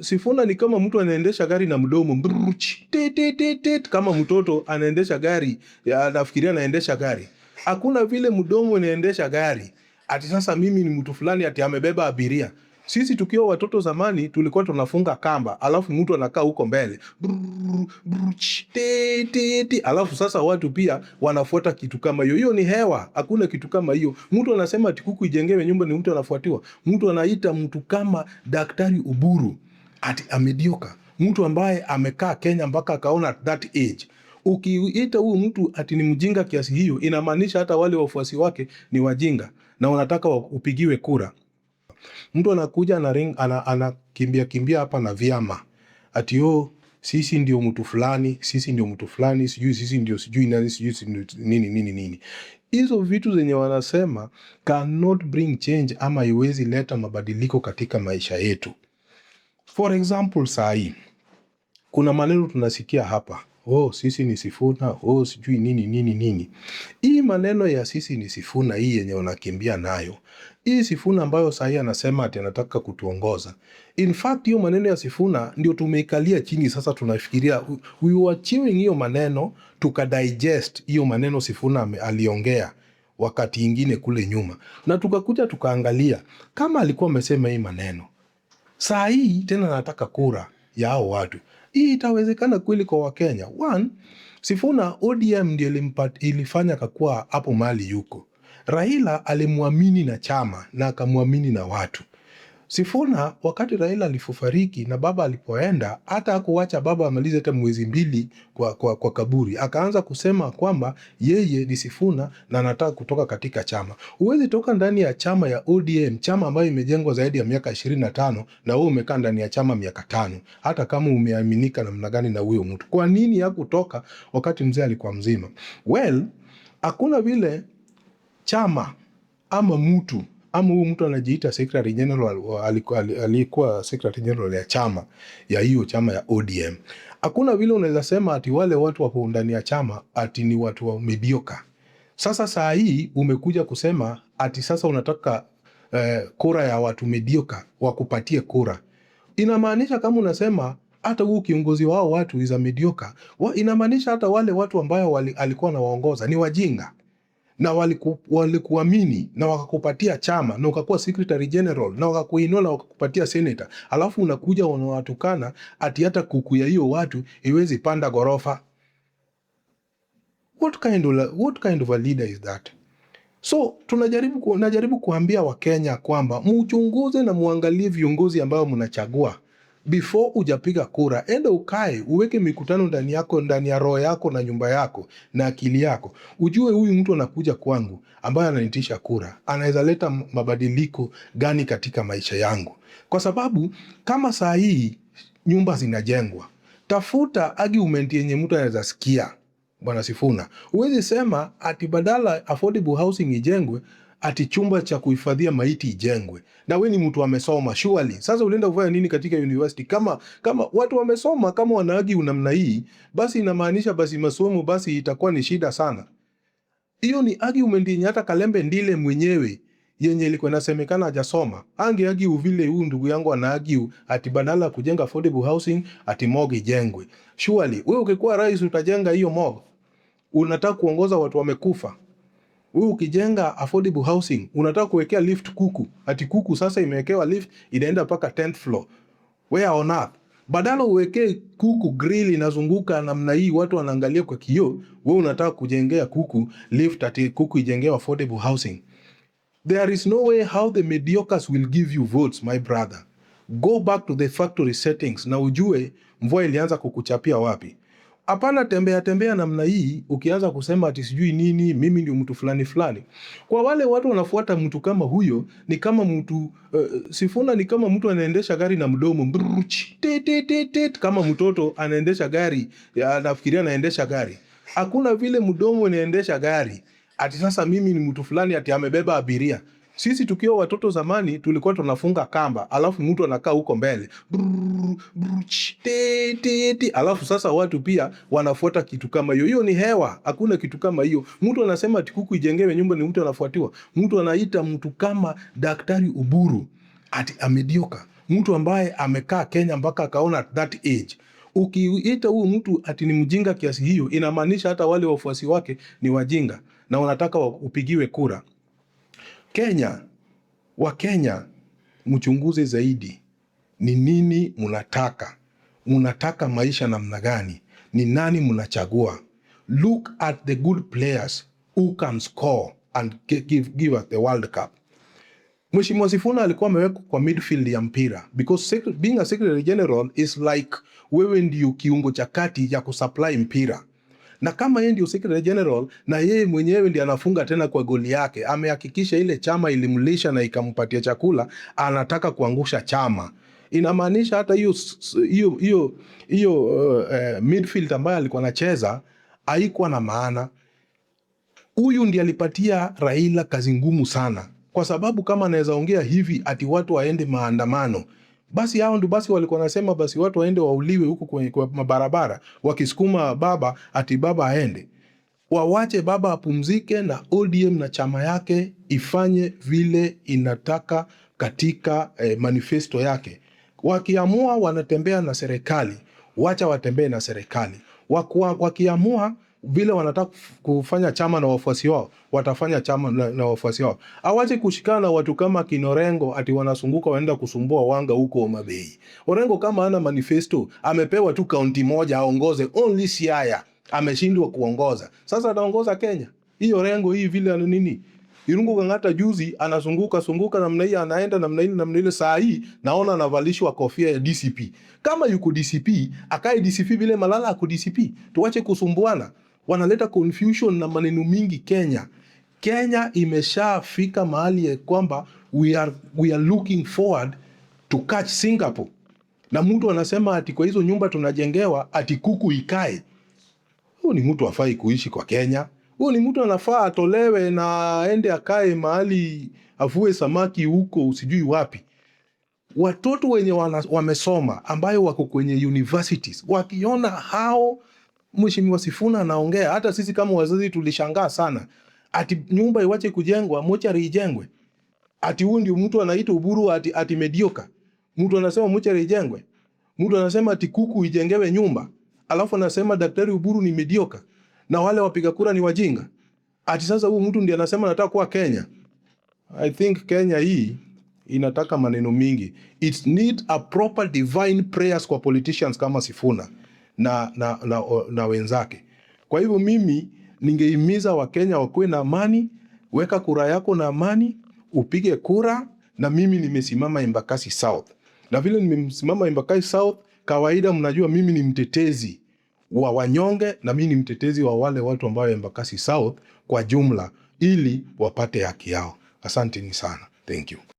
Sifuna ni kama mtu anaendesha gari na mdomo. Brrr, te, te, te, te, kama mtoto anaendesha gari, anafikiria anaendesha gari. Hakuna vile mdomo inaendesha gari. Ati sasa mimi ni mtu fulani ati amebeba abiria. Sisi tukiwa watoto zamani tulikuwa tunafunga kamba, alafu mtu anakaa huko mbele. Brrr, brrr, te, te, te. Alafu sasa watu pia wanafuata kitu kama hiyo. Hiyo ni hewa, hakuna kitu kama hiyo. Mtu anasema ati kuku ijengewe nyumba ni mtu anafuatiwa. Mtu anaita mtu kama Daktari Oburu ati a mediocre, mtu ambaye amekaa Kenya mpaka akaona at that age. Ukiita huyu mtu ati ni mjinga kiasi hiyo, inamaanisha hata wale wafuasi wake ni wajinga na wanataka upigiwe kura. Mtu anakuja anakimbia kimbia hapa na vyama ati, "Oh, sisi ndio mtu fulani, sisi ndio mtu fulani, sijui sisi ndio sijui nani, sijui sisi ndio nini nini nini." Hizo vitu zenye wanasema cannot bring change ama iwezi leta mabadiliko katika maisha yetu. For example, saa hii kuna maneno tunasikia hapa, "Oh, sisi ni Sifuna, oh, sijui nini nini nini." Hii maneno ya sisi ni Sifuna hii yenye wanakimbia nayo, hii Sifuna ambayo saa hii anasema ati anataka kutuongoza. In fact, hiyo maneno ya Sifuna ndio tumeikalia chini sasa, tunafikiria, we were chewing hiyo maneno, tukadigest hiyo maneno Sifuna aliongea wakati ingine kule nyuma, na tukakuja tukaangalia kama alikuwa amesema hii maneno, saa hii tena anataka kura ya hao watu. Hii itawezekana kweli kwa Wakenya? One, Sifuna, ODM ndio ilifanya akakuwa hapo mahali yuko. Raila alimwamini na chama na akamwamini na watu. Sifuna wakati Raila alipofariki na baba alipoenda, hata hakuwacha baba amalize hata mwezi 2 kwa kaburi, akaanza kusema kwamba yeye ni Sifuna na anataka kutoka katika chama. Huwezi toka ndani ya chama ya ODM, chama ambayo imejengwa zaidi ya miaka 25, na wewe umekaa ndani ya chama miaka 5, hata kama umeaminika namna gani na huyo mtu. Kwa nini hakutoka wakati mzee alikuwa mzima? Well, hakuna vile chama ama mtu ama huyu mtu anajiita secretary general, alikuwa secretary general ya chama ya hiyo chama ya ODM. Hakuna vile unaweza sema ati wale watu wapo ndani ya chama ati ni watu wa mediocre. Sasa saa hii umekuja kusema ati sasa unataka kura ya watu mediocre wakupatie kura. Inamaanisha kama unasema hata huu kiongozi wao watu is a mediocre, inamaanisha hata wale watu ambayo alikuwa anawaongoza ni wajinga na walikuamini na wakakupatia chama na ukakuwa secretary general na wakakuinua na wakakupatia senator, alafu unakuja unawatukana ati hata kuku ya hiyo watu iwezi panda ghorofa. What kind of a leader is that? So najaribu kuambia Wakenya kwamba muchunguze na muangalie viongozi ambao mnachagua before ujapiga kura. Enda ukae uweke mikutano ndani yako, ndani ya roho yako na nyumba yako na akili yako, ujue huyu mtu anakuja kwangu ambaye ananitisha kura anaweza leta mabadiliko gani katika maisha yangu, kwa sababu kama saa hii nyumba zinajengwa, tafuta argument yenye mtu anaweza sikia. Bwana Sifuna, huwezi sema ati badala affordable housing ijengwe, ati chumba cha kuhifadhia maiti ijengwe, na we ni mtu amesoma surely. Sasa ulienda kufanya nini katika university? Kama watu wamesoma kama wanaargue namna hii, basi inamaanisha basi masomo basi itakuwa ni shida sana. Hiyo ni argument yenye hata Kalembe Ndile mwenyewe yenye ilikuwa inasemekana hajasoma angeargue vile huyu ndugu yangu anaargue ati badala ya kujenga affordable housing ati morgue ijengwe. Surely wewe ukikuwa rais utajenga hiyo morgue? Unataka kuongoza watu wamekufa? Wewe ukijenga affordable housing unataka kuwekea lift kuku, ati kuku sasa imewekewa lift inaenda mpaka 10th floor. Where on earth? Badala uwekee kuku grill inazunguka namna hii, watu wanaangalia kwa kioo, wewe unataka kujengea kuku lift, ati kuku ijengewe affordable housing. There is no way how the mediocres will give you votes, my brother. Go back to the factory settings na ujue mvua ilianza kukuchapia wapi. Hapana tembea tembea namna hii ukianza kusema ati sijui nini, mimi ndio mtu fulani fulani. Kwa wale watu wanafuata mtu kama huyo ni kama mtu Sifuna ni kama mtu anaendesha gari na mdomo. Brrr, te, te, te, te, kama mtoto anaendesha gari, anafikiria anaendesha gari. Hakuna vile mdomo inaendesha gari. Ati sasa mimi ni mtu fulani ati amebeba abiria. Sisi tukiwa watoto zamani tulikuwa tunafunga kamba, alafu mtu anakaa huko mbele. Brrr, brrr, te, te, te. Alafu sasa watu pia wanafuata kitu kama hiyo. Hiyo ni hewa, hakuna kitu kama hiyo. Mtu anasema ati kuku ijengewe nyumba ni mtu anafuatiwa. Mtu anaita mtu kama Daktari Oburu ati a mediocre, Mtu ambaye amekaa Kenya mpaka akaona at that age. Ukiita huyu mtu ati ni mjinga kiasi hiyo, inamaanisha hata wale wafuasi wake ni wajinga na wanataka upigiwe kura. Kenya, Wakenya mchunguze zaidi, ni nini mnataka? Mnataka maisha namna gani? Ni nani mnachagua? Look at the good players who can score and give us the World Cup. Mheshimiwa Sifuna alikuwa amewekwa kwa midfield ya mpira because being a secretary general is like wewe ndio kiungo cha kati ya kusupply mpira, na kama yeye ndio secretary general na yeye mwenyewe ndiye anafunga tena kwa goli yake, amehakikisha ile chama ilimlisha na ikampatia chakula, anataka kuangusha chama. Inamaanisha hata hiyo hiyo hiyo hiyo midfield ambayo alikuwa anacheza haikuwa na maana. Huyu ndiye alipatia Raila kazi ngumu sana, kwa sababu kama anaweza ongea hivi ati watu waende maandamano, basi hao ndio basi walikuwa nasema basi watu waende wauliwe huko kwenye kwa mabarabara wakisukuma baba ati baba aende. Wawache baba apumzike na ODM na chama yake ifanye vile inataka katika manifesto yake. Wakiamua wanatembea na serikali, wacha watembee na serikali. Wakiamua vile wanataka kufanya chama na wafuasi wao, watafanya chama na wafuasi wao. Awache kushikana na watu kama kina Orengo ati wanazunguka waenda kusumbua Wanga huko Homa Bay. Orengo kama ana manifesto, amepewa tu kaunti moja aongoze, only Siaya, ameshindwa kuongoza. Sasa ataongoza Kenya? Hii Orengo hii vile ana nini? Irungu Kang'ata juzi anazunguka zunguka namna hii, anaenda namna ile namna ile. Saa hii naona anavalishwa kofia ya DCP. Kama yuko DCP, akae DCP vile Malala ako DCP. Tuache kusumbuana, wanaleta confusion na maneno mingi Kenya. Kenya imeshafika mahali ya kwamba we are looking forward to catch Singapore, na mtu anasema ati kwa hizo nyumba tunajengewa ati kuku ikae. Huyu ni mtu afai kuishi kwa Kenya. Huyu ni mtu anafaa atolewe na aende akae mahali avue samaki huko sijui wapi. Watoto wenye wamesoma ambayo wako kwenye universities wakiona hao Mheshimiwa Sifuna anaongea, hata sisi kama wazazi tulishangaa sana, ati nyumba iwache kujengwa, mochari ijengwe. Ati huyu ndio mtu anaitwa Oburu ati mediocre. Mtu anasema mochari ijengwe, mtu anasema ati kuku ijengewe nyumba, alafu anasema Daktari Oburu ni mediocre na wale wapiga kura ni wajinga. Ati sasa huyu mtu ndiye anasema nataka kuwa Kenya. I think Kenya hii inataka maneno mingi. It need a proper divine prayers kwa politicians kama Sifuna na wenzake. Kwa hivyo mimi ningehimiza Wakenya wakuwe na amani, weka kura yako na amani, upige kura. Na mimi nimesimama Embakasi South, na vile nimesimama Embakasi South, kawaida mnajua mimi ni mtetezi wa wanyonge na mimi ni mtetezi wa wale watu ambao Embakasi South kwa jumla, ili wapate haki yao. Asanteni sana, thank you.